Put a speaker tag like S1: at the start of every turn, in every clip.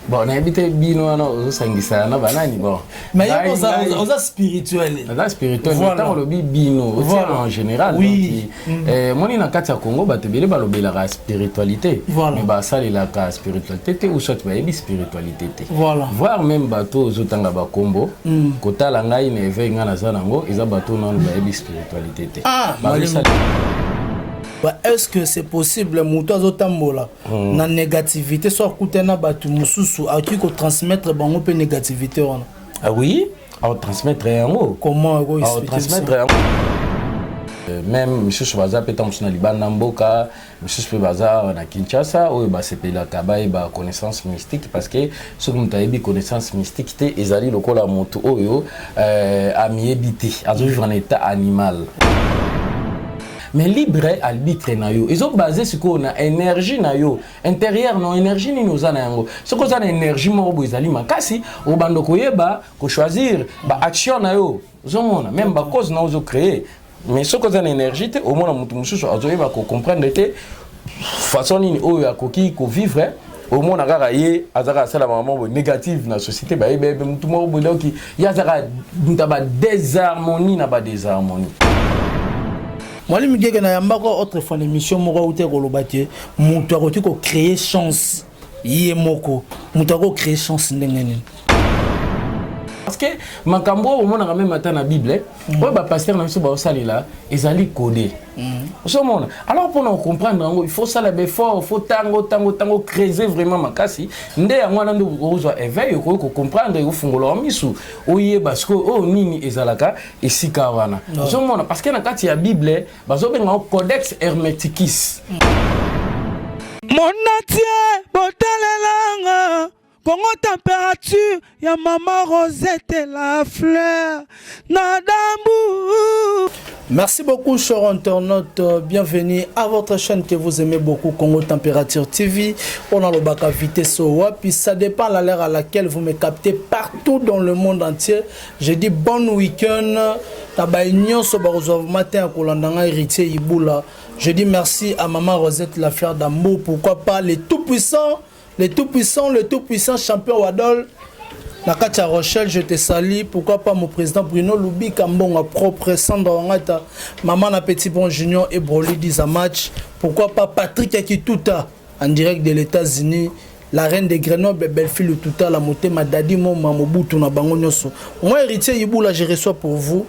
S1: Bon, nayebi te bino wana ozosangisa na banani. Bon,
S2: mais yo oza spirituel.
S1: Naza spirituel. Ntango olobi bino, otia en général. Donc moni na kati ya Congo, bato ebele balobelaka spiritualité, mais basalelaka spiritualité te, ou soit bayebi spiritualité te. Voire même bato ozotanga bakombo, kotala ngai na éveil ngai naza nango, eza bato nano bayebi spiritualité te.
S2: Ah, est-ce que c'est possible, moto azotambola na négativité, so akutana na bato mosusu, akoki kotransmettre bango mpe négativité wana?
S1: Ah oui, aotransmettre yango.
S2: Comment?
S1: Aotransmettre yango. Même misusu baza mpe, ntango mosusu na libanda mboka, misusu mpe baza na Kinshasa, oyo basepelaka bayeba connaissance mystique, parce que soki moto ayebi connaissance mystique te, ezali lokola moto oyo amiyebi te, azovivre na état animal. Mais libre arbitre na yo ezobase sikoyo na énergie na yo intérieure, na énergie nini oza na yango. Soki oza na énergie moko boye ezali makasi, obanda koyeba kochoisir baaction na yo, ozomona même bacause na ozocréer. Mais soki oza na énergie te, omona moto mosusu azoyeba kocomprendre te façon nini oyo akoki kovivre. Omona kaka ye azaka asala makambo boye négative na société, bayebi ebe motu moko boye. Donc ye azaka moto ya badésharmonie na badésharmonie.
S2: Mwalimu Gege, na yambako autrefois na émission moko, auti koloba te moto akoki kocréer chance ye moko. Moto akocréer chance ndenge nini?
S1: Parce que makambo oyo omonaka même ata na Bible, oyo bapasteur na biso baosalela, ezali codé. Ozomona, alors mpona kocomprendre yango, il faut sala baeffort, faut tango tango tango creuser vraiment makasi. Nde yango wana nde ozwa éveil, okoki kocomprendre, ofungola wa misu, oyeba sikoyo oyo nini ezalaka esika wana. Ozomona, parce que na kati ya Bible bazobenga yango Codex Hermeticus.
S3: Monatie botalelanga Kongo Température ya mama Rosette la fleur na dambu.
S2: Merci beaucoup, chers internautes. Bienvenue à votre chaîne que vous aimez beaucoup, Congo Température TV. On a le bac à vitesse au puis ça dépend de l'heure à laquelle vous me captez partout dans le monde entier. Je dis bon week-end. Tabayi nyonso bakozwa matin ya kolanda ngai Héritier Ibula. Je dis merci à maman Rosette la fleur d'amour. Pourquoi pas les tout-puissants, les tout-puissants, le tout-puissant champion Wadol. Na kati ya Rochelle, je te salue. Pourquoi pas mon président Bruno Lubika Mbonga propre, Sandra Wangata, maman na Petit Bon Junior et Broly Diza match. Pourquoi pas Patrick Akituta en direct de l'États-Unis, la reine de Grenoble, belle-fille Tuta, la motema Dadi Moma Mobutu na bango nyonso. Moi, Héritier Ibula, je reçois pour vous.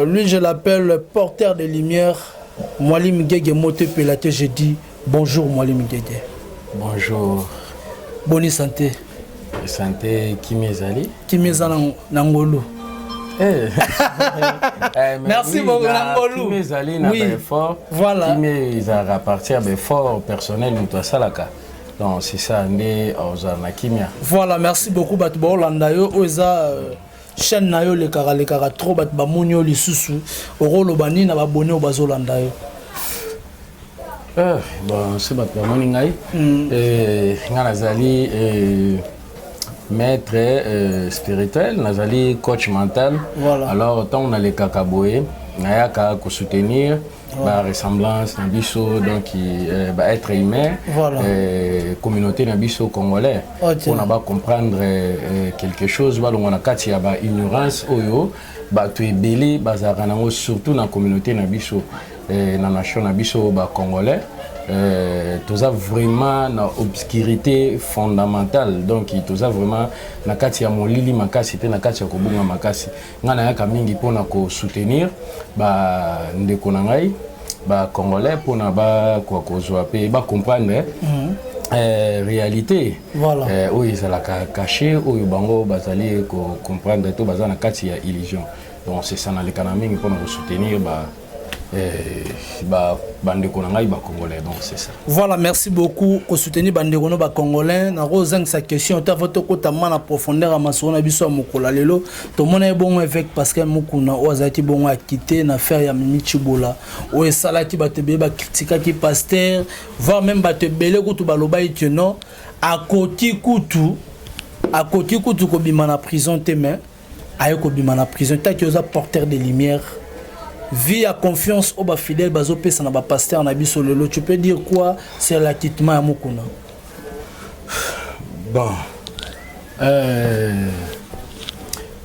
S2: Lui, je l'appelle porteur de lumière. Mwalim Gege Mote Pelate, je dis bonjour Mwalim Gege.
S1: Bonjour.
S2: Bonne santé.
S1: Santé, kimi ezali.
S2: Kimi eza na ngolu.
S1: Eh. Eh, mais
S2: Merci
S1: oui,
S2: beaucoup, na ngolu.
S1: Kimi ezali na baeffort. Kimi ezalaka à partir ya baeffort personnel moto asalaka. Donc c'est ça nde ozala na kimia.
S2: Voilà, merci beaucoup. Bato baolanda yo, oyo eza chaîne na yo, lekaka lekaka trop, bato bamoni yo lisusu. Okoloba nini na babone oyo bazolanda yo?
S1: Bon, so bato bamoni ngai, ngai nazali maître spirituel, nazali coach mental. Alors ntango nalekaka boye, nayaka kosoutenir baressemblance na biso, donc baêtre humain, communauté na biso congolais, mpona bacomprendre quelque chose, balongwa na kati ya baignorance oyo bato ebele bazalaka nango, surtout na communauté na biso, na nation na biso bacongolais. Toza vraiment na obscurité fondamentale, donc toza vraiment na kati ya molili makasi mpe na kati ya kobunga makasi. Ngai nayaka mingi mpona kosoutenir bandeko na ngai bacongolais, mpona bakoka kozwa mpe bacomprendre réalité oyo ezalaka caché, oyo bango bazali kocomprendre to baza na kati ya illusion. Donc c'est ça, naleka na mingi mpona kosoutenir ba bandeko na ngai bacongolais. Donc c'est ça.
S2: Voilà, merci beaucoup kosoutenir bandeko no bacongolais. Nakozangisa question te avant tokota ma na profondeur ya masolo na biso ya mokolo ya lelo. Tomona ye bongo évêque Pascal Mukuna, oyo azalaki bongo akite na affaire ya Mimi Tshibola, oyo esalaki bato ebele bakritikaki pasteur, voire même bato ebele kutu balobaki ke non, akoki kutu kobima na prison te, mais aye kobima na prison. Taki oza porteur de lumière, vie ya confiance oyo bafidèle bazopesa na bapasteur na biso lelo, tu peux dire quoi sur l'acquittement ya Mokuna?
S1: Bon,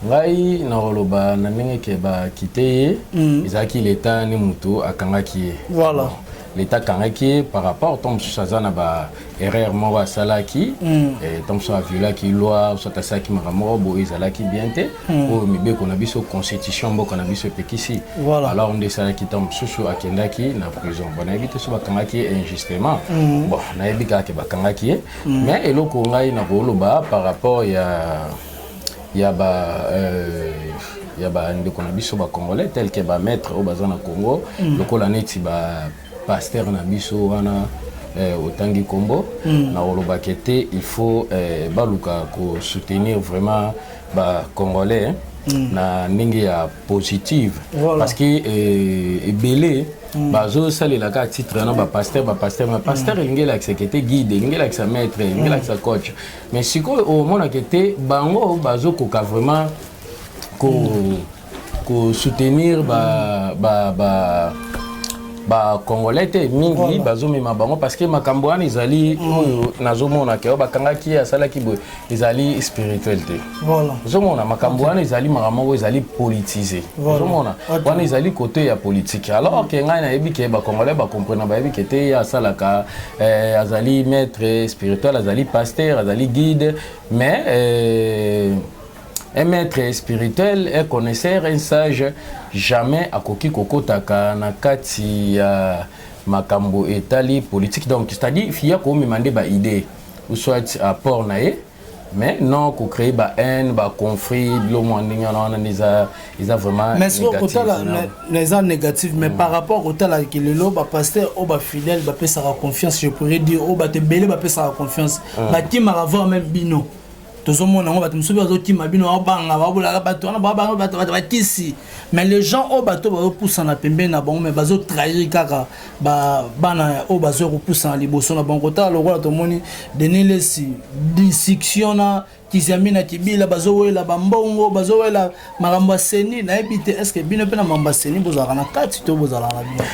S1: ngai nakoloba na ndenge ke bakite ye, ezalaki leta nde moto akangaki ye. Bon, leta akangaki ye par rapport to mosusu aza na ba erreur moko asalaki, to mosusu aviolaki loi, soit asalaki makambo moko boye ezalaki bien te, oyo mibeko na biso, constitution mboka na biso epekisi. Alors nde esalaki ntango mosusu akendaki na prison. Bon, nayebi te so bakangaki ye injustement. Bon, nayebi kaka ke bakangaki ye. Mais eloko ngai nakoloba par rapport ya bandeko na biso bacongolais, tel que bamaître oyo baza na Congo, lokola neti bapasteur na biso wana, otangi nkombo, nakolobaka te, il faut baluka kosoutenir vraiment bacongolais na ndenge ya positive. Parce que ebele bazosalela titre wana bapasteur, bapasteur, mais pasteur elingi elakisaka te guide, elingi elakisa maître, elingi elakisa coach. Mais sikoyo omonaka te bango bazokoka vraiment ko soutenir ba bacongolais te mingi. Bazomema bango parce que makambo wana ezali oyo nazomona ke oyo bakangaki ye asalaki boye ezali spirituel te. Ozomona makambo wana ezali makambo moko ezali politisé. Ozomona wana ezali côté ya politique, alors ke ngai nayebi ke bacongolais bacomprena, bayebi ke te ye asalaka, azali maître spirituel, azali pasteur, azali guide. Mais un maître spirituel, un connaisseur, un sage, jamais akoki kokotaka na kati ya makambo etali politique. Donc c'est-à-dire fiya komema nde baidée ou soit apport na ye, mais non kocréer bahaine, baconflit, bilo mwa ndenge wana. Wana nde eza vraiment
S2: Mais soki
S1: négatif.
S2: Kotala na eza négatif, mais par rapport kotalaki lelo bapasteur oyo bafidèle bapesaka confiance, je pourrais dire oyo bato ebele bapesaka confiance, bakimaka, voir même bino tozomona yango, bato mosusu bazokima bino, babanga, babolaka bato wana, babanga bato, bato bakisi. Mais les gens oyo bato bazopusana pembeni na bango, mais bazotrahir kaka bana oyo bazoya kopusana liboso na bango. Kotala lokola tomoni Denis Lesi, discussion na Kiziami na Kibila, bazowela bambongo, bazowela makambo ya CENI. Nayebi te, est ce que bino mpe na makambo ya CENI bozalaka na kati to bozalaka na bino?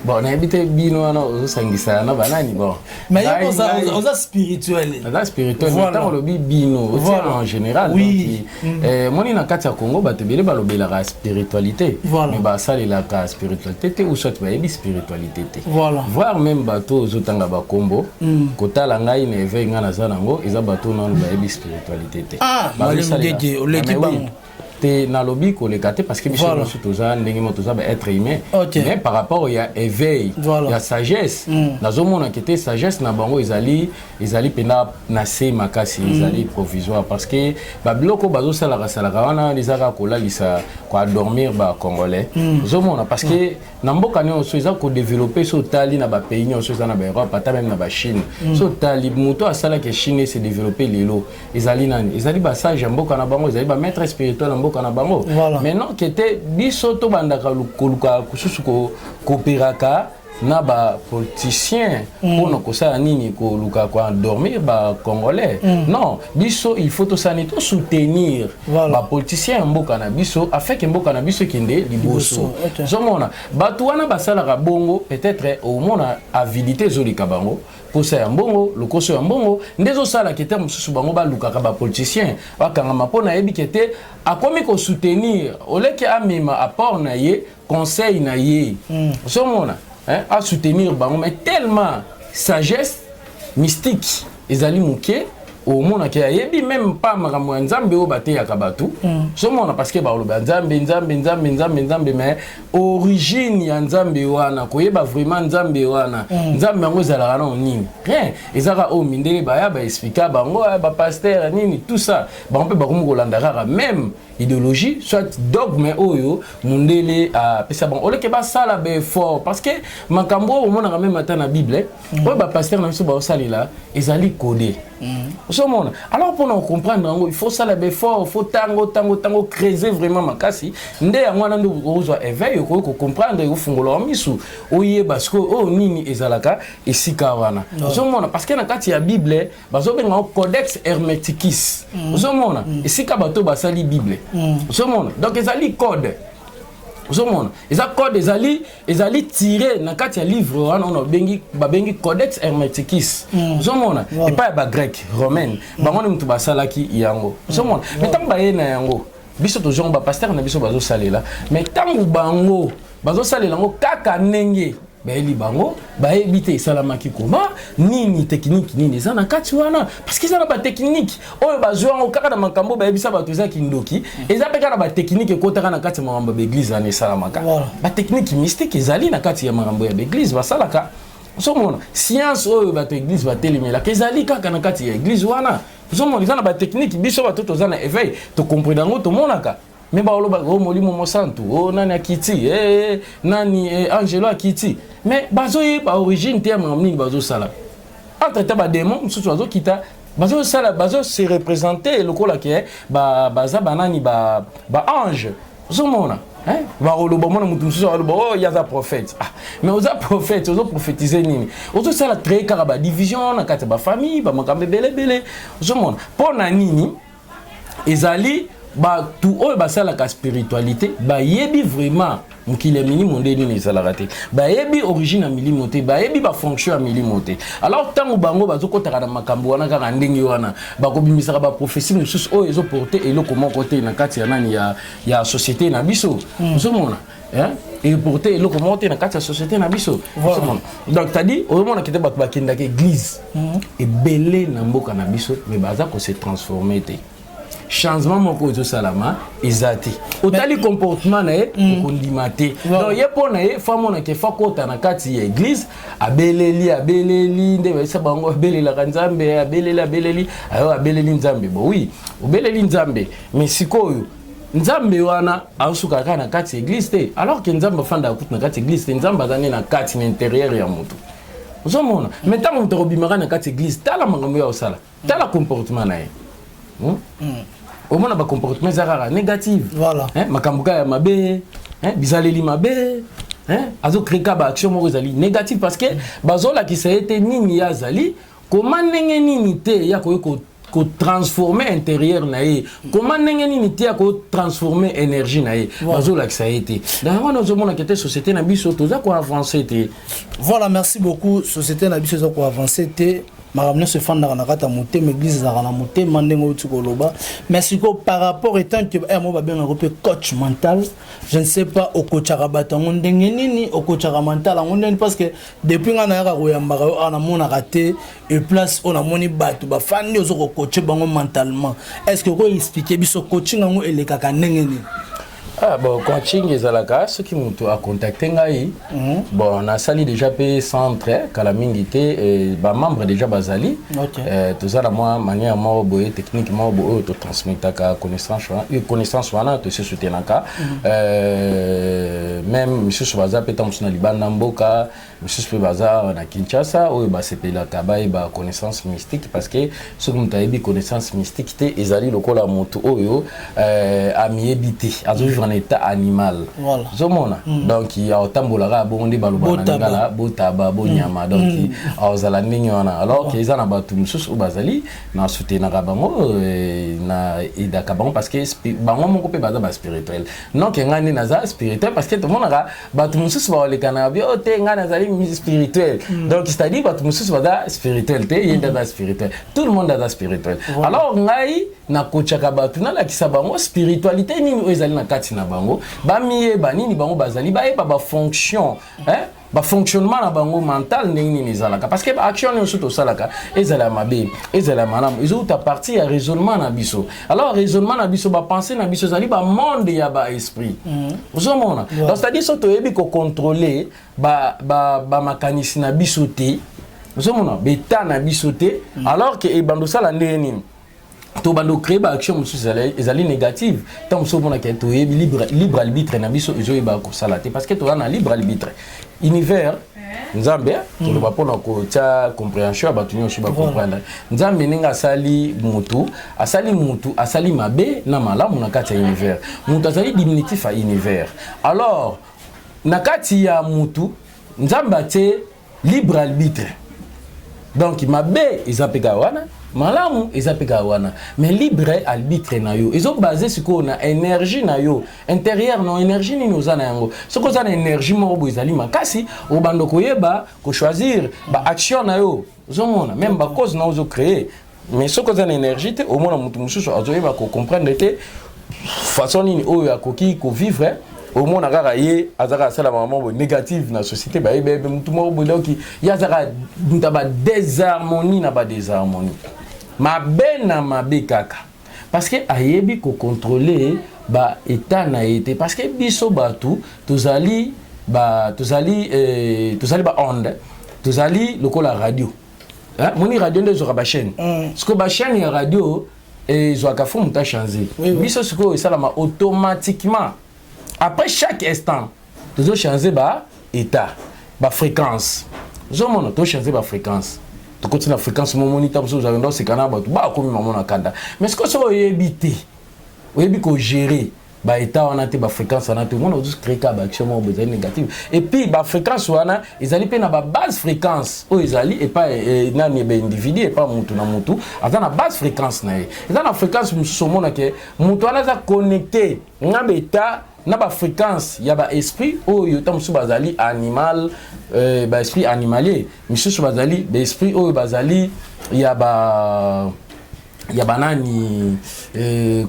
S1: Bon, nayebi te bino wana ozosangisa na banani. Bon,
S2: mais ye oza spirituel.
S1: Naza spirituel. Ntango olobi bino, otia en général. Donc moni na kati ya Congo bato ebele balobelaka spiritualité, mais basalelaka spiritualité te ou soit bayebi spiritualité te. Voire même bato ozotanga bakombo, kotala ngai na éveil ngai naza nango, eza bato nano bayebi spiritualité te.
S2: Ah, oleki bango.
S1: Te, nalobi koleka te, parce que biso nyonso toza ndenge moko, toza baêtre humain. Mais par rapport ya éveil, ya sagesse, nazomona ke te sagesse na bango ezali mpenza na se makasi, ezali provisoire, parce que babiloko bazosalaka salaka wana eza kaka kolalisa, koendormir bacongolais. Ozomona, parce que na mboka nyonso eza kodévelopper, so otali na bapays nyonso eza na baEurope, ata même na baChine, so otali moto asalaki Chine ese développer lelo ezali nani? Ezali basage ya mboka na bango, ezali bamaître spirituel ya mboka na bango. Maintenant ke te biso tobandaka koluka kususu koopéraka na bapoliticien mpona kosala nini? Koluka koendormir bacongolais? Non, biso il faut tosala nini? Tosoutenir bapoliticien ya mboka na biso afin ke mboka na biso ekende liboso. Ozomona bato wana basalaka bongo, peut-être omona avidité ezoleka bango, posa ya mbongo, lokoso ya mbongo nde ezosalaka ete mosusu bango balukaka bapoliticien bakangama, mpo nayebi ke te akomi kosoutenir oleki amema apport na ye, conseil na ye. Ozomona, hein, asoutenir bango, mais tellement sagesse mystique ezali moke, omonaki ayebi même pas makambo ya Nzambe oyo bateyaka bato. Ozomona, parce que baloba Nzambe, Nzambe, Nzambe, Nzambe, Nzambe, mais origine ya Nzambe wana, koyeba vraiment Nzambe wana, Nzambe yango ezalaka nano nini? Rien. Ezaka oyo mindele baya baexplika bango, bapasteur nini, tout ça, bango mpe bakomi kolanda kaka même idéologie, soit dogme oyo mundele apesa bango, oleke basala baeffort. Parce que makambo oyo omonaka même ata na Bible, oyo bapasteur na biso baosalela, ezali codé. Ozomona, alors mpona kocomprendre yango, il faut sala baeffort, faut tango tango tango creuser vraiment makasi. Nde yango wana nde okozwa éveil, okoki kocomprendre, ofungola misu, oyeba sikoyo oyo nini ezalaka esika wana. Ozomona, parce que na kati ya Bible bazobenga yango Codex Hermeticus. Ozomona esika bato basali Bible. Ozomona, donc ezali code. Ozomona, eza code, ezali tiré na kati ya livre wana oyo babengi Codex Hermeticus. Ozomona, epai ya Bagrec romaine, bango nde moto basalaki yango. Ozomona, mais ntango baye na yango, biso tozongo, bapasteur na biso bazosalela, mais ntango bango bazosalela yango kaka ndenge bayeli bango, bayebi te esalamaki koma nini, technique nini eza na kati wana, parce que eza na batechnique oyo bazwa yango kaka na makambo bayebisa bato. Eza kindoki, eza mpe kaka na batechnique ekotaka na kati ya makambo ya baeglise wana esalamaka. Batechnique mystique ezali na kati ya makambo ya baeglise basalaka. Ozomona, science oyo bato ya église batelemelaka ezali kaka na kati ya église wana. Ozomona, eza na batechnique. Biso bato toza na éveil, tocomprendre yango, tomonaka. Me baoloba o Molimo Mosantu, o nani akiti, nani, angelo akiti, mais bazoyeba origine te ya makambo nini bazosala. Entre temps, badémon mosusu bazokita, bazosala, bazose représenter lokola ke baza banani, baange. Ozomona, bakoloba, omona motu mosusu aloba: "O ye aza prophète." Ah, mais oza prophète, ozoprophétise nini? Ozosala créer kaka badivision na kati ya bafamille, bamakambo ebelebele. Ozomona, mpo na nini? Ezali bato oyo basalaka spiritualité, bayebi vraiment mokili ya milimo nde nini ezalaka te, bayebi origine ya milimo te, bayebi bafonction ya milimo te. Alors ntango bango bazokɔtaka na makambo wana kaka ndenge wana, bakobimisaka baprophétie mosusu oyo ezoporte eloko moko te na kati ya nani, ya société na biso. Ozomona, eporte eloko moko te na kati ya société na biso. Ozomona, donc c'est-à-dire ozomonaka te bato bakendaka église ebele na mboka na biso, mais baza kose transformer te. Changement moko ezosalama eza te. Otali comportement na ye, okondima te. Donc ye, mpo na ye, fa amonake fa kota na kati ya église, abeleli, abeleli nde bayesa bango abelelaka Nzambe, abeleli, abeleli, ayo abeleli Nzambe. Bo oui, obeleli Nzambe, mais sikoyo Nzambe wana aosuka kaka na kati ya église te, alors que Nzambe afandaka kutu na kati ya église te. Nzambe aza nde na kati, na intérieur ya motu. Ozomona, mais ntango moto akobimaka na kati ya église, tala makambo ya osala, tala comportement na ye. Omona bacomportement eza kaka négative. Makambo kaka ya mabe, bizaleli mabe, azocréer ka baaction moko ezali négative, parce que bazolakisa ye te nini ye azali, koma ndenge nini te ya koki kotransformer intérieur na ye, koma ndenge nini te ya kotransformer énergie na ye. Bazolakisa ye te. Donc yango wana ozomonaka te société na biso toza koavance te.
S2: Voilà, merci beaucoup. Société na biso eza koavance te. Makambo nyonso efandaka na kati ya motema, église ezalaka na motema, ndenge outi koloba. Mais sikoyo, par rapport étant que mo babengaka mpe coach mental, je ne sais pas okochaka bato yango ndenge nini, okochaka mental yango ndenge, parce que depuis ngai nayaka koyambaka yo awa, namonaka te e place oyo namoni bato bafandi, ozo kocoacher bango mentalement. Est ce que okoexpliquer biso coaching yango elekaka ndenge nini?
S1: Ah, bon, coaching ezalaka soki moto acontacte ngai. Bon, nasali déjà mpe centre kala mingi te, bamembre déjà bazali. Toza na mwa manière moko boye, technique moko boye oyo totransmettaka connaissance wana, connaissance wana tosi soutenaka. Même misusu baza mpe ntango mosusu na libanda mboka, misusu mpe baza na Kinshasa, oyo basepelaka bayeba connaissance mystique, parce que soki moto ayebi connaissance mystique te, ezali lokola moto oyo amiyebi te, azovivre na état animal. Ozomona, donc aotambolaka bongo nde baloba na
S2: Botaba.
S1: lingala, botaba, bonyama. Donc aozala ndenge wana, alors que eza na bato mosusu oyo bazali na soutenaka bango, na aidaka bango, parce que bango moko mpe baza baspirituel. Non ke ngai nde naza spirituel, parce que tomonaka bato mosusu baolekana bi o te, ngai nazali spirituel. Donc c'est à dire bato mosusu baza spirituel te, ye nde aza spirituel. Tout le monde aza spirituel. Alors ngai nakotiaka bato, nalakisa bango spiritualité nini oyo ezali na kati na bango, bamiyeba nini bango bazali, bayeba bafonction, hein? Bafonctionnement na bango mental ndenge nini ezalaka, parce que baaction nyonso tosalaka, ezala ya mabe, ezala ya malamu, ezouta partir ya raisonnement na biso. Alors raisonnement na biso, bapensée na biso ezali bamonde ya baesprit. Ozomona, donc c'est à dire so toyebi kocontrôler bamakanisi na biso te, ozomona beta na biso te, alors que ebanda osala ndenge nini, tobanda ocréer baaction mosusu ezali négative. Ntango mosusu omonaka toyebi libre arbitre na biso ezoyeba kosala te, parce que toza na libre arbitre. Univers, Nzambe, toloba mpona kotia compréhension ya bato nyonso bacomprendre, Nzambe ndenge asali mutu, asali mutu, asali mabe na malamu na kati ya univers. Mutu azali diminutif ya univers. Alors na kati ya mutu, Nzambe atie libre arbitre. Donc mabe eza mpe kaka wana, Malamu eza mpe kaka wana, mais libre arbitre na yo ezobase sikoyo na énergie na yo intérieure. Na énergie nini oza na yango? Soki oza na énergie moko boye ezali makasi, obanda koyeba kochoisir baaction na yo, ozomona même bacause na ozocréer. Mais soki oza na énergie te, omona motu mosusu azoyeba kocomprendre te façon nini oyo akoki kovivre. Omona kaka ye azaka asala mama boye négative na société, bayebi ebe motu moko boye. Donc ye azaka moto ya badésharmonie na badésharmonie, mabe na mabe kaka, parce que ayebi kocontrôler baétat na ye te. Parce que biso bato tozali ba tozali tozali baonde, tozali lokola radio. Moni radio nde ezwaka bachaîne. Sikoyo bachaîne ya radio ezwaka, faut moto achange. Biso sikoyo esalama automatiquement. Après chaque instant tozochange ba état, bafréquence. Ozomona, tochange bafréquence, tokoti na fréquence. Momoni ta mosusu ozalaka oseka na bato, bakomi mamo na kanda. Mais sikoyo soki oyebi te, oyebi kogérer baétat wana te, bafréquence wana te, omona ozocrée kaka baaction moko boye ezali négative. Et puis bafréquence wana ezali mpe na babase fréquence oyo ezali epa nani, baindividu, epa mutu na mutu aza na base fréquence na ye. Eza na fréquence mosusu, omona ke mutu wana aza connecté na baétat, na bafréquence ya baesprit oyo ta mosusu bazali animal, baesprit animalier, misusu bazali baesprit oyo bazali ya banani,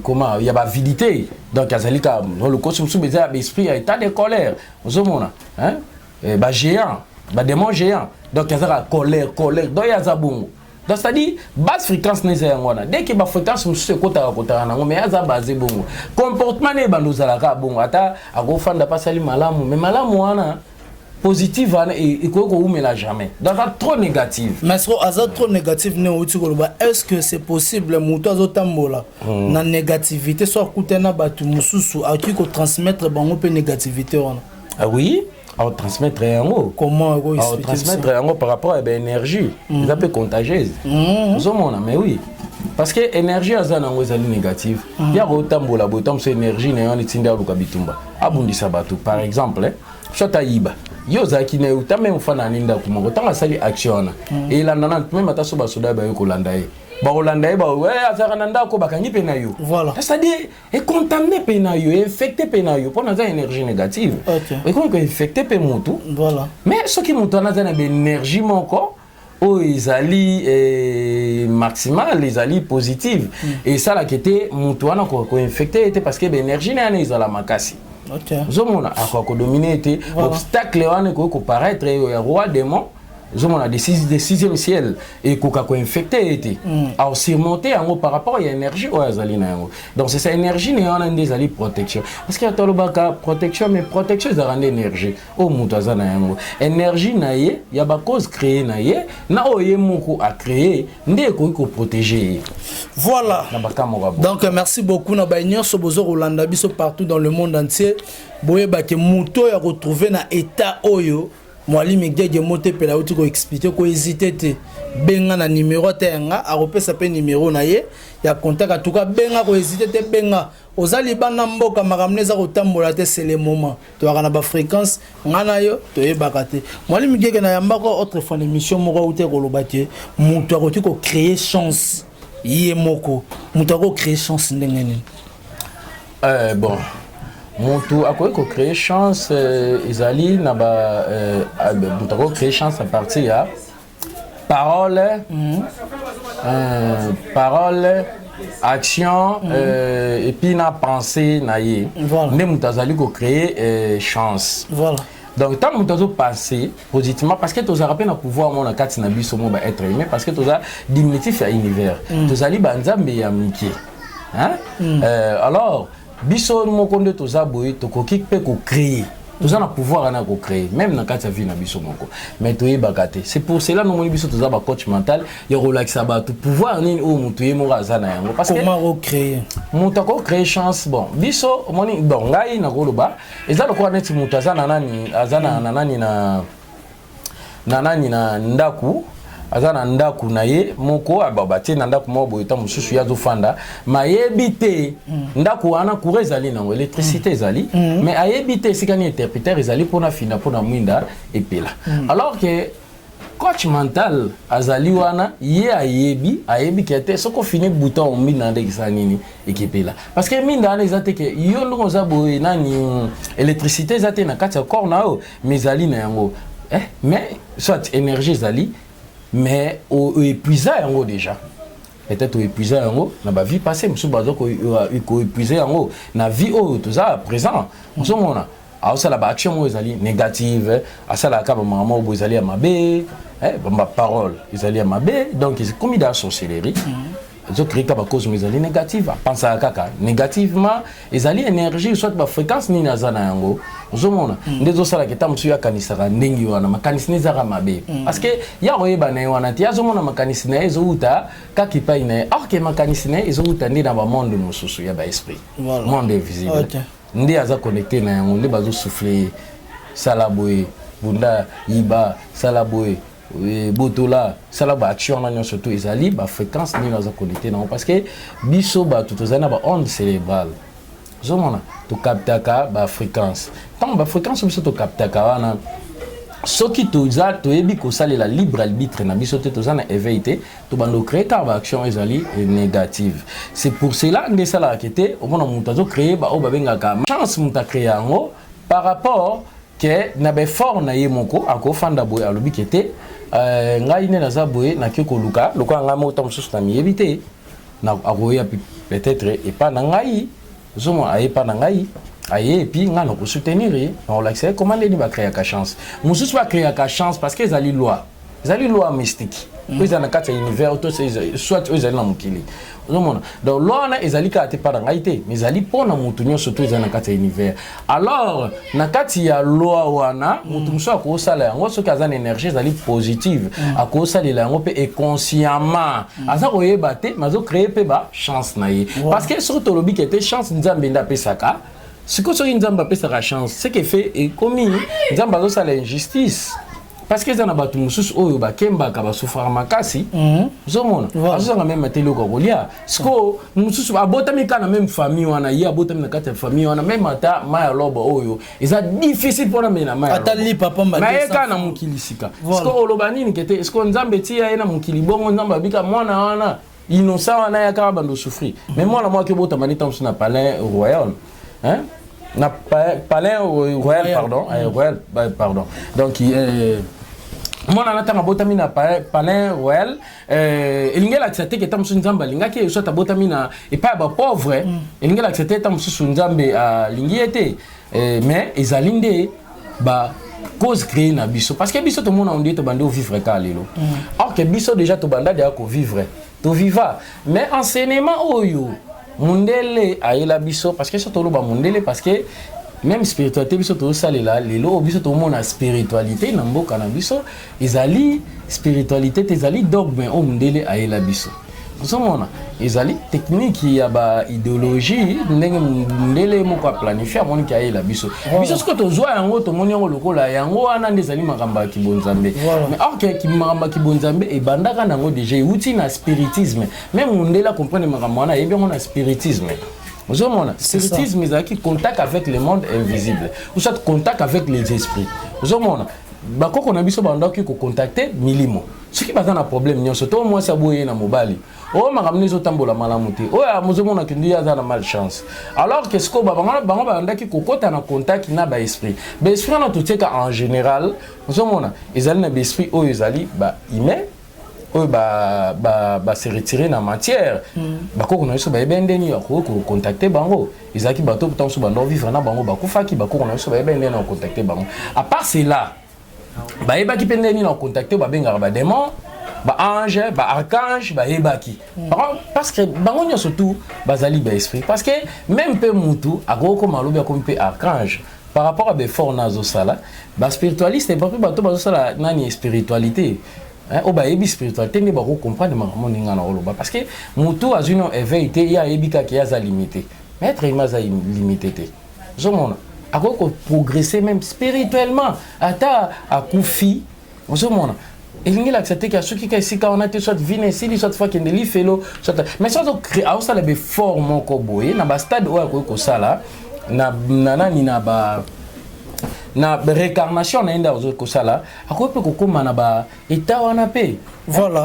S1: comment, ya bavidité. Donc azali ka lokoso mosusu eza ya baesprit ya état de colère. Ozomona, hein? Bagéant, badémon géant. Donc azaka colère, colère. Donc ye aza bongo. Donc c'est-à-dire basse fréquence na eza yango wana. Dès que bafréquence mosusu ekotaka kotaka nango, mais aza base bongo, comportement na ebanda ozalaka bongo. Ata akofanda mpe asali malamu, mais malamu wana, positive wana, ekoki kowumela jamais. Donc aza trop négative.
S2: Mais siko aza trop négative, nde outi koloba, est ce que c'est possible moto azotambola na négativité, so akutani na bato mosusu, akoki kotransmettre bango mpe négativité wana?
S1: Ah oui, aotransmettre yango.
S2: Comment?
S1: Aotransmettre yango par rapport ya baénergie, eza mpe contagieuse. Ozomona, mais oui, parce que énergie aza nango ezali négative. Ya kotambola boye, ta mosu énergie na ye wana etindi aluka bitumba, abundisa bato par exemple, soit ayiba. Ye ozalaki na ye, uta meme ofanda na ndako moko, ntango asali action wana, elanda na meme. Ata so basoda baye kolanda ye, bakolanda ye, azalaka na ndako, bakangi mpe na yo. C'est-à-dire econtamine mpe na yo, infecte mpe na yo, mpo naza énergie négative, ekomi koinfecte mpe motu. Mais soki moto wana aza na baénergie moko oyo ezali maximale, ezali positive, esalaka ete motu wana koinfecte ye te, parce que baénergie na yana ezala makasi. Ozomona, akoka kodomine ete obstacle wana ekoki koparaître ya roi démon. Ozomona, de sixième ciel ekoka koinfecte ye te, aosurmonte yango par rapport ya énergie oyo azali na yango. Donc c'est ça, énergie na ye wana nde ezali protection. Parce que tolobaka protection, mais protection ezalaka nde énergie oyo moto aza na yango, énergie na ye ya bacause créé na ye, na oyo ye moko acréé, nde ekoki koprotege ye. Na baka moko.
S2: Donc merci beaucoup na baye nyonso bozo kolanda biso partout dans le monde entier. Boyebake moto oyo akotrouve na état oyo Mwalimu Gege Motepela auti koexplike, kohésite te, benga na numéro te yanga, akopesa mpe numéro na ye ya contact. Atuka benga, kohésite te, benga. Oza libanda mboka, makambo eza kotambola te, c'est le moment. Toyaka na bafréquence, nga na yo toyebaka te. Mwalimu Gege, na yambako autrefois na émission moko, auti koloba te moto akoki kocréer chance ye moko. Moto akocréer chance ndenge nini?
S1: Bon, motu akoki kocréer chance, ezali na ba moto akoki créer chance à partir ya parole, parole, action, et puis na pensée na ye. Nde moto azali kocréer chance. Donc ntango moto azopense positivement, parce que tozalaka mpe na pouvoir mo na kati na biso mo baêtre humain, parce que toza diminutif ya univers, tozali banzambe ya mike, hein? Alors biso moko nde toza boye, tokoki mpe kocréer, toza na pouvoir wana ya kocréer même na kati ya vie na biso moko, mais toyebaka te. C'est pour cela nomoni biso toza bacoach mental ya kolakisa bato pouvoir nini oyo moto ye moko aza na yango, parce que
S2: Comment recréer?
S1: Moto akocréer chance, bon, biso omoni, bon, ngai nakoloba eza lokola neti moto aza na nani, aza na nani, na nani, na ndako, aza na ndako na ye moko, batie na ndako moko boye, ta mosusu ye azofanda, ma ayebi te ndako wana courant ezali nango, électricité ezali, mais ayebi te esika nini interrupteur ezali mpona finda, mpona mwinda epela, alors que Coach mental azali wana, ye ayebi, ayebi ke te soki ofini bouton, minda nde ekisala nini, ekepela, parce que minda wana eza te ke yo ndenge oza boye, nani, électricité eza te na kati ya corps na yo, mais ezali na yango, mais soit énergie ezali, mais oépuisa yango déjà. Peut-être oépuise yango na bavie passée, mosusu baza koépuise yango na vie oyo toza présent. Ozomona aosala baaction moko ezali négative, asalaka bamama moko boye ezali ya mabe, baparole ezali ya mabe. Donc ekomi da sorcellerie, ezocréer ka bacause mo ezali négative, apensaka kaka négativement. Ezali énergie, soit bafréquence nini aza na yango. Ozomona nde ezosalaka eta mosusu akanisaka ndenge wana, makanisi ne ezaka mabe, parce que ya koyeba na ye wana te, azomona makanisi na ye ezowuta kaka epai na ye, or ke makanisi na ye ezowuta nde na bamonde mosusu ya baesprit, monde invisible. Nde aza connecté na yango, nde bazosouffle ye: sala boye, bunda, yiba, sala boye, botola, sala baaction wana nyonso. To ezali bafréquence nini aza connecté nango, parce que biso bato tozali na baonde cérébrale. Ozomona tokaptaka bafréquence. Ntango bafréquence biso tokaptaka wana, soki toza toyebi kosalela libre arbitre na biso te, toza na éveil te, tobanda ocréer kaka baaction ezali négative. C'est pour cela nde esalaka te omona moto azocréer baoyo babengaka chance. Moto acréer yango par rapport ke na baeffort na ye moko. Akofanda boye, alobi ke te, ngai nde naza boye, nake koluka lokola ngai moko ta mosusu na miyebi te, akoya peut-être epa na ngai. Ozomona, aye epa na ngai, aye, et puis ngai nakosoutenir ye, nakolakisa ye comment ndeni bacréaka chance. Mosusu bacréaka chance parce que ezali loi, ezali loi mystique oyo ezali na kati ya univers, to soit oyo ezali na mokili. Ozomona, donc loi wana ezali kaka te mpa na ngai te, mais ezali mpo na motu nyonso to ezali na kati ya univers. Alors na kati ya loi wana, motu mosusu akosala yango soki aza na énergie ezali positive, akosalela yango mpe inconsciemment, aza koyeba te, mais azocréer mpe bachance na ye. Parce que soki tolobi ke te chance Nzambe nde apesaka, sikoyo soki Nzambe apesaka chance, ce que fait ekomi Nzambe azosala injustice, parce que eza na bato mosusu oyo bakembaka, basufraka makasi. Ozomona azozanga même ate eloko ya kolia. Sikoyo mosusu abotami kaka na même famille wana, ye abotami na kati ya famille wana, même ata mai ya lobo oyo eza difficile mpona mena mai
S2: ya
S1: lobo, ye kaka na mokili sika. Sikoyo oloba nini ke te sikoyo Nzambe etia ye na mokili bongo, Nzambe abika mwana wana innocent wana ya kaka bando souffrir, mais mwana mwaki obotama nde ntango mosusu na palais royal, hein? Na palais royal, pardon, royal, pardon. Donc mwana na ntango abotami na palais royal, elingi elakisa te ke ta mosusu Nzambe alingaki ye. Soit abotami na epai ya bapauvre, elingi elakisa te ta mosusu Nzambe alingi ye te, mais ezali nde ba cause créée na biso, parce que biso tomona ondie tobandi ovivre kaka lelo, or que biso déjà tobanda deya kovivre, toviva. Mais enseignement oyo mundele ayela biso, parce que so toloba mundele, parce que même spiritualité biso tozosalela lelo oyo, biso tomona spiritualité na mboka na biso ezali spiritualité te, ezali dogme oyo mundele ayela biso. Ozomona ezali technique ya baidéologie, ndenge mundele moko aplanifie, amoniki ayela biso. Biso soki tozwa yango, tomoni yango lokola yango wana nde ezali makambo ya kibonzambe, mais or ke makambo ya kibonzambe ebandaka nango déjà, euti na spiritisme. Même mundele acomprendre makambo wana, ayebi yango na spiritisme. Ozomona spiritisme ezalaki contact avec le monde invisible, ou soit contact avec les esprits. Ozomona bakoko na biso bandaki kocontacte milimo soki baza na problème nyonso, to mwasi aboye na mobali oyo, makambo nde ezotambola malamu te, oyo mozomona kendi aza na malchance. Alors que sikoyo bango bandaki kokɔta na contact na baesprit. Baesprit wana totieka en général, ozomona ezali na baesprit oyo ezali bahumain, oyo base retire na matière. Bakoko na biso bayebi ndeni bakoki kocontacte bango. Ezalaki bato ntango mosusu bando vivre na bango, bakufaki. Bakoko na biso bayebi ndeni na kocontacte bango. À part cela, bayebaki mpe ndeni na kocontacte babengaka badémon, baange, baarchange. Bayebaki parce que bango nyonso tu bazali baesprit, parce que même mpe mutu akoki koma, alobi akomi mpe archange par rapport à baeffort na azosala. Baspiritualiste mpe bato bazosala nani spiritualité, oyo bayebi spiritualité nde bakocomprendre makambo ndenge na oloba, parce que motu azwi no éveil te, ye ayebi kaka ye aza limité. Mais être humain aza limité te. Ozomona akoki koprogresser même spirituellement ata akufi. Ozomona elingi elakisa te ke soki ka esika wana te, soit vine esili, soit faut akende lifelo, soit. Mais soit aosala baeffort moko boye na bastade oyo akoki kosala na nani, na ba Na réincarnation na ye nde azo kosala, akoki mpe kokóma na baétat wana mpe.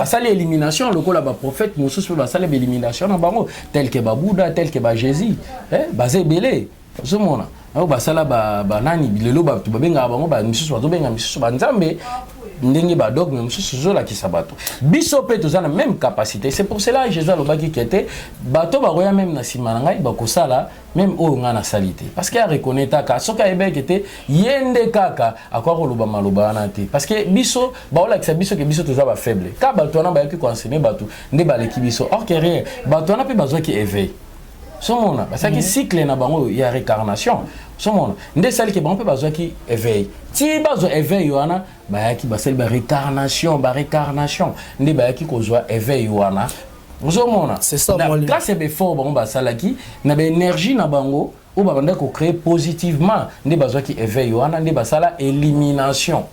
S1: Asali élimination lokola baprophète mosusu mpe basali baélimination na bango, tel que babouddha, tel que bajésus, eh, baza ebele. Ozomona oyo basala banani lelo, bato babengaka bango, misusu bazobenga misusu banzambe, ndenge badogme mosusu ezolakisa bato. Biso mpe toza na même capacité. C'est pour cela Jésus alobaki ke te, bato bakoya même na nsima na ngai, bakosala même oyo ngai nasali te, parce que areconnaîtraka. Soki ayebaki te ye nde kaka akoka koloba maloba wana te, parce que biso baolakisa biso ke biso toza bafaible, ka bato wana bayaki koenseigner bato nde baleki biso. Or que rien, bato wana mpe bazwaki éveil. Somona basalaki cycle na bango ya réincarnation. Somona nde esaliki bango mpe bazwaki éveil. Ti bazwa éveil wana, bayaki basali baréincarnation, baréincarnation nde bayaki kozwa éveil wana. Ozomona?
S2: C'est ça.
S1: Na grâce ya baeffort bango basalaki na baénergie na bango oyo babandaki kocréer positivement, nde bazwaki éveil wana, nde basala élimination.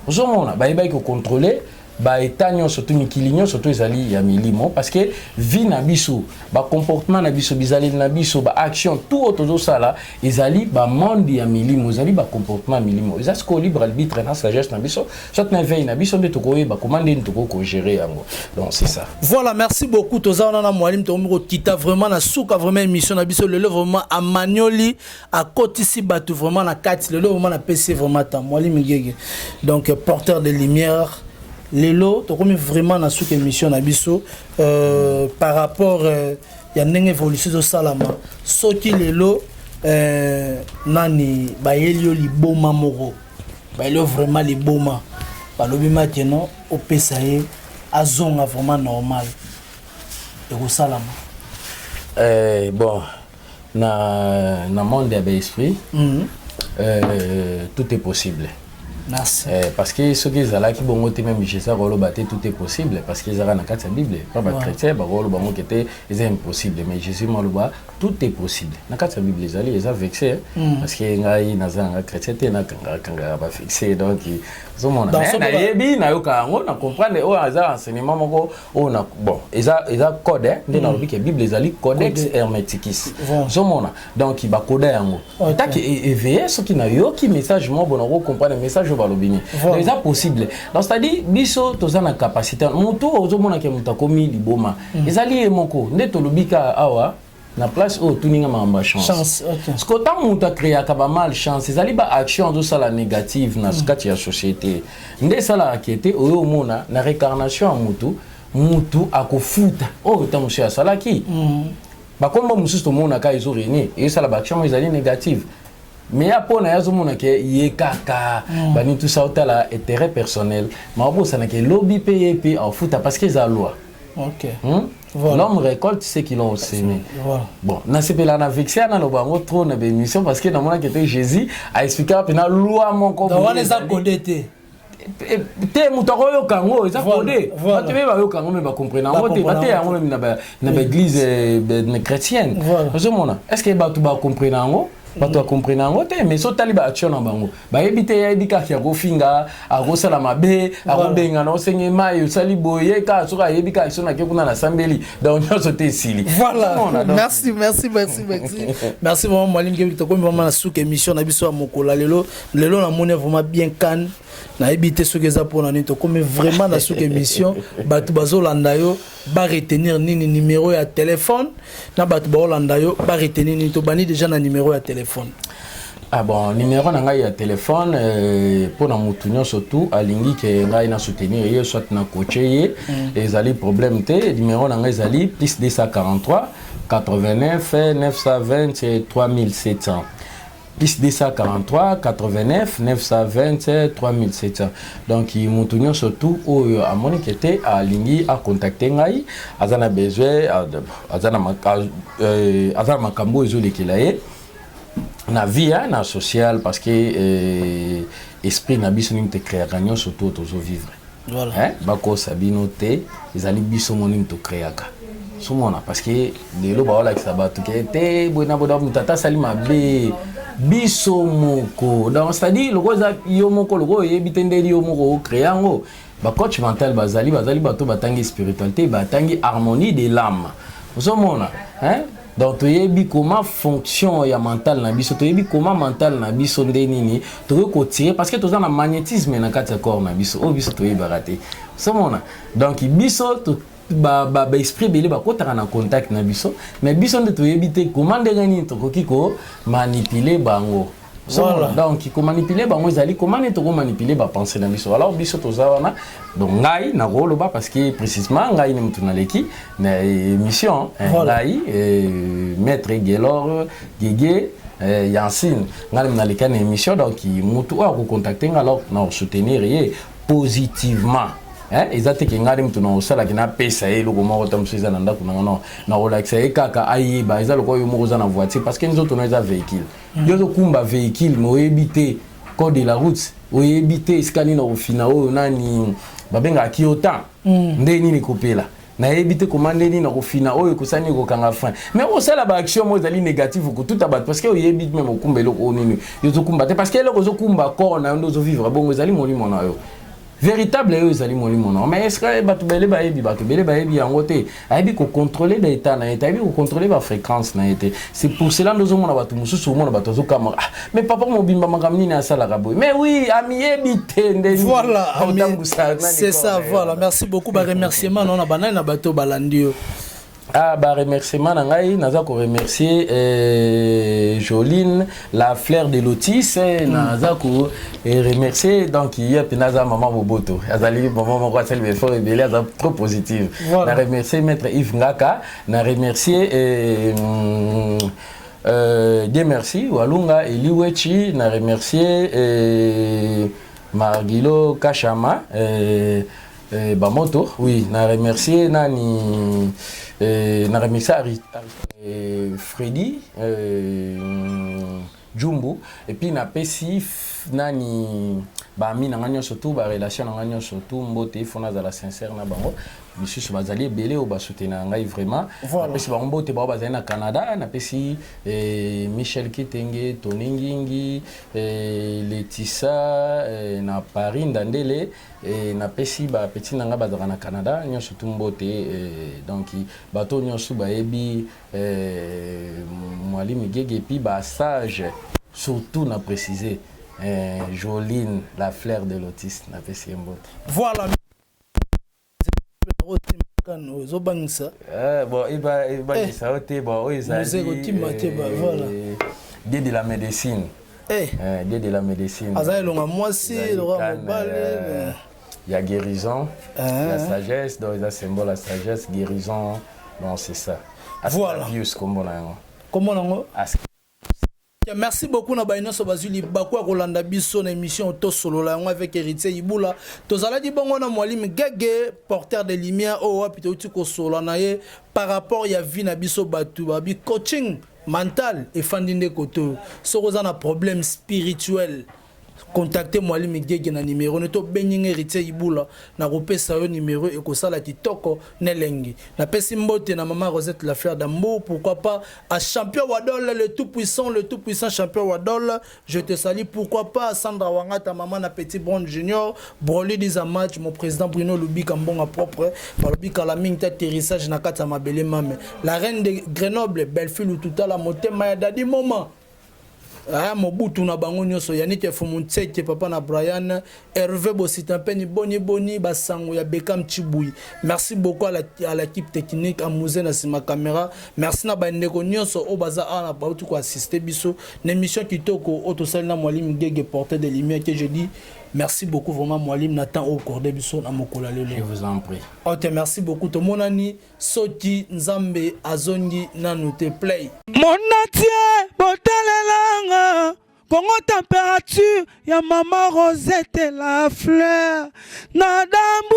S1: Ozomona, bayebaki kocontrôler baétat nyonso to mikili nyonso to ezali ya milimo, parce que vie na biso, bacomportement na biso, bizaleli na biso, baaction, tout oyo tozosala ezali bamonde ya milimo, ezali bacomportement ya milimo. Eza sikoyo libre arbitre na sagesse na biso, soit na éveil na biso, nde tokoyeba koma ndeni tokoki kogérer yango. Donc c'est ça.
S2: Voilà, merci beaucoup. Toza wana na mwalimu, tokomi kokita vraiment na suka vraiment émission na biso lelo. Vraiment amanioli, akotisi bato vraiment na kati lelo. Vraiment napesi vraiment temps, Mwalimu Ngege, donc porteur de lumière. Lelo tokomi vraiment na suka émission na biso par rapport ya ndenge évolution ezosalama. Soki lelo nani bayeli yo liboma moko, bayeli yo vraiment liboma, balobi maintenant opesa ye azonga vraiment normal, ekosalama?
S1: Bon, na monde ya baesprit, tout est possible.
S2: Merci.
S1: Parce que soki ezalaki bongo te, même Jésus akoloba te tout est possible, parce que ezalaka na kati ya Bible. Pa bachrétien bakoloba bango ke te, eza impossible, mais Jésus maloba tout est possible na kati ya Bible ezali, eza verset. Parce que ngai naza nanga chrétien te, nakangaka baverset. Donc ozomona, nayebi, nayoka yango, na comprendre oyo eza enseignement moko oyo na bon, eza code nde nalobi ke Bible ezali codex hermeticus. Ozomona, donc bakoda yango taki éveillé. Soki nayoki message moko bona, okocomprendre message oyo balobi nini. Donc eza possible. Donc c'est à dire biso toza na capacité. Motu ozomonake, moto akomi liboma, ezali ye moko nde tolobi ka awa na place oyo otuninga makambo ya chance. Parce que ntango moto acréaka bamalchance, ezali baaction azosala négative na kati ya société, nde esalaka ete oyo omona na réincarnation ya motu, mutu akofuta oyo ntango mosusu asalaki. Bakombo mosusu tomonaka ezoréunir, ezosala baaction oyo ezali négative, mais ya mpo na ye azomona ke ye kaka bani tusa otala intérêt personnel, ma obosanaka elobi mpe ye mpe afuta, parce que eza loi.
S2: Voilà.
S1: L'homme récolte ce qu'il a semé. Bon, nasepela na verset, naloba yango trop na bémission, parce que namonaki ete Jésus aexpliquaka mpena loi moko.
S2: Wana eza codé te?
S1: Te, moto akoyoka yango, eza codé. Bato mpe bayoka yango, me bacomprendre yango te. Bateya yango même na baéglise chrétienne. Ozomona, est ce que bato bacomprendre yango? Bato bacomprendre yango te. Mais so otali baaction na bango, bayebi te. Yayebi kaka akofinga, akosala mabe, akobengana, osenge mai, osali boye kaka. Soki ayebi kaka so nake kuna, nasambeli, donc nyonso te esili.
S2: Voilà, merci, merci, merci, merci, merci vraiment, Mwalimu Kebi. Tokomi vraiment na suka émission na biso ya mokolo lelo. Lelo namoni vraiment bien kane, nayebi te soki eza mpona nini. Tokomi vraiment na suka émission. Bato bazolanda yo baretenir nini? Numéro ya téléphone na bato baolanda yo baretenir nini? Tobandi déjà na numéro ya téléphone.
S1: Ah bon, numéro na ngai ya téléphone, mpo na motu nyonso tu alingi ke ngai na soutenir ye, soit na coacher ye, ezali problème te. Numéro na ngai ezali plus 243 89 920 3700, plus 243 89 920 3700. Donc motu nyonso tu oyo amoni ke te alingi acontacte ngai, aza na besoin, aza na makambo oyo ezolekela ye na vie, hein, na social, parce que esprit na biso nini tocréaka nyonso to tozovivre. Hein? Bakosa bino te, ezali biso mo nini tocréaka. Somona, parce que lelo baolakisa bato ke te boye na boye, moto ata asali mabe, biso moko. Donc c'est à dire loko eza yo moko, loko oyebi te ndeli yo moko ocréa yango. Bacoach mental bazali bato batangi spiritualité, batangi harmonie de l'âme. Ozomona, hein? Donc toyebi comment fonction ya mental na biso, toyebi comment mental na biso nde nini tokoki kotirer, parce que toza na magnétisme na kati ya corps na biso oyo biso toyebaka te. Somona, donc biso baesprit ebele bakotaka na contact na biso, mais biso nde toyebi te comment, ndenge nini tokoki komanipuler bango.
S2: Voilà.
S1: Donc komanipuler bango ezali comment nini tokomanipuler bapensées na biso. Alors biso toza wana. Donc ngai nakoloba, parce que précisément ngai ni motu naleki na émission,
S2: Voilà.
S1: ngai maître Gelor Gege Yansine, ngai nde naleki na émission. Donc motu oyo akocontacter nga, alors na kosoutenir ye positivement. Hein, eza te ke ngai nde motu na kosalaki napesa ye eloko moko ta mosusu eza na ndako nanga. Non, na kolakisa ye kaka ayeba. Eza lokola yo moko oza na voiture, parce que nzoto no eza véhicule. Yo ozokumba véhicule, mais oyebi te code de la route, oyebi te esika nini okofina oyo nani babengaka clignotant, nde nini kopela, nayebi te koma nde nini nakofina oyo ekosala nini kokanga frein. Mais osala baaction moko ezali négative, okotuta bato, parce que oyebi même okumba eloko oyo nini yo ozokumba te, parce que eloko ozokumba, corps na yo nde ozovivre bongo, ezali molimo na yo véritable, oyo ezali molimo na yo. Mais est ce que bato bele bayebi? Bato bele bayebi yango te. Ayebi kocontrôler baétat na ye te, ayebi kocontrôler bafréquence na ye te. C'est pour cela nde ozomona bato mosusu, omona bato azokama: "Ah, mais papa mobimba, makambo nini asalaka boye?" Mais oui, amiyebi te nde.
S2: Voilà, c'est ça. Voilà, merci beaucoup. Baremerciement na banani na bato balandi yo?
S1: Ah, bah, remerciement na ngai, naza ko remercier Joline la fleur de lotus. Naza ko remercier, donc ye mpenza aza mama boboto, azali mama moko asali baeffort ebele, aza trop positive.
S2: Voilà.
S1: Na remercier maître Yves Ngaka, na remercier Dieu merci Walunga Eli Wechi, na remercier Margilo Kashama, Bamoto, oui, na remercier nani, na remercier Freddy Jumbu, et puis napesi nani, baami na nga nyonso tu, barelation na nga nyonso tu mbote. Ifo nazala sincère na bango. Misusu bazali ebele oyo basoutenaka ngai vraiment.
S2: Voilà.
S1: Napesi bango mbote, bao bazali na Canada. Napesi Michel Kitenge, Tony Ngingi, Letissa na Paris, Ndandele, napesi bapeti na ngai bazalaka na Canada nyonso tu mbote. Donc bato nyonso bayebi Mwalimu Gege, et puis basage surtout, na préciser Joline la fleur de lotus, napesi ye mbote.
S2: Voilà, ezobangisa.
S1: Bon, ebangisa yo te. Bon, oyo ezali
S2: Musée kotimba te, voilà.
S1: Dieu de la médecine.
S2: Eh.
S1: Dieu de la médecine.
S2: Aza elonga mwasi,
S1: Ezali
S2: elonga
S1: canne,
S2: mobali.
S1: Ya guérison,
S2: Ah.
S1: ya sagesse. Donc eza symbole ya sagesse, guérison. Bon, c'est ça.
S2: Voilà.
S1: Asclepius kombo na yango.
S2: Kombo nango?
S1: Asclepius.
S2: Merci beaucoup na baye nyonso bazwi libaku ya kolanda biso na émission Tosolola yango avec Héritier Ibula. Tozalaki bongo na Mwalimu Gege, porteur de lumière, oyo wapi touti kosolola na ye par rapport ya vie na biso. Bato babi coaching mental efandi nde kote oyo. Soki oza na problème spirituel, contacte Mwalimu Gege na numéro ne tobengi nga Héritier Ibula, nakopesa yo numéro, ekosala kitoko na elengi. Napesi mbote na mama Rosette la fleur d'amour, pourquoi pas à champion Wadol, le tout puissant, le tout puissant champion Wadol, je te salue. Pourquoi pas à Sandra Wangata, mama na petit Brond Junior Broly diza match, mon président Bruno Lubika Mbonga propre, balobi kala mingi te atterrissage na kati ya mabele. Mame la reine de Grenoble, belle-fille Lututala, motema ya Dadi Moma. Aya mobutu na bango nyonso, Yannick Efumu Ntseke, papa na Brian Hervé Bosita mpeni, boni boni basango ya Bekam Chibui. Merci beaucoup à l'équipe technique, amuse na nsima caméra. Merci na bandeko nyonso oyo baza awa na bauti koassister biso na émission kitoko oyo tosali na Mwalimu Gege, porteur de lumière, que je dis merci beaucoup vraiment, Mwalimu, na temps oyo accordé biso na mokolo ya lelo.
S1: Je vous en prie.
S2: Ok, merci beaucoup. Tomonani soki Nzambe azongi nanu te. Play.
S3: Monatie botalelanga Kongo Température ya mama Rosette la fleur na dambu.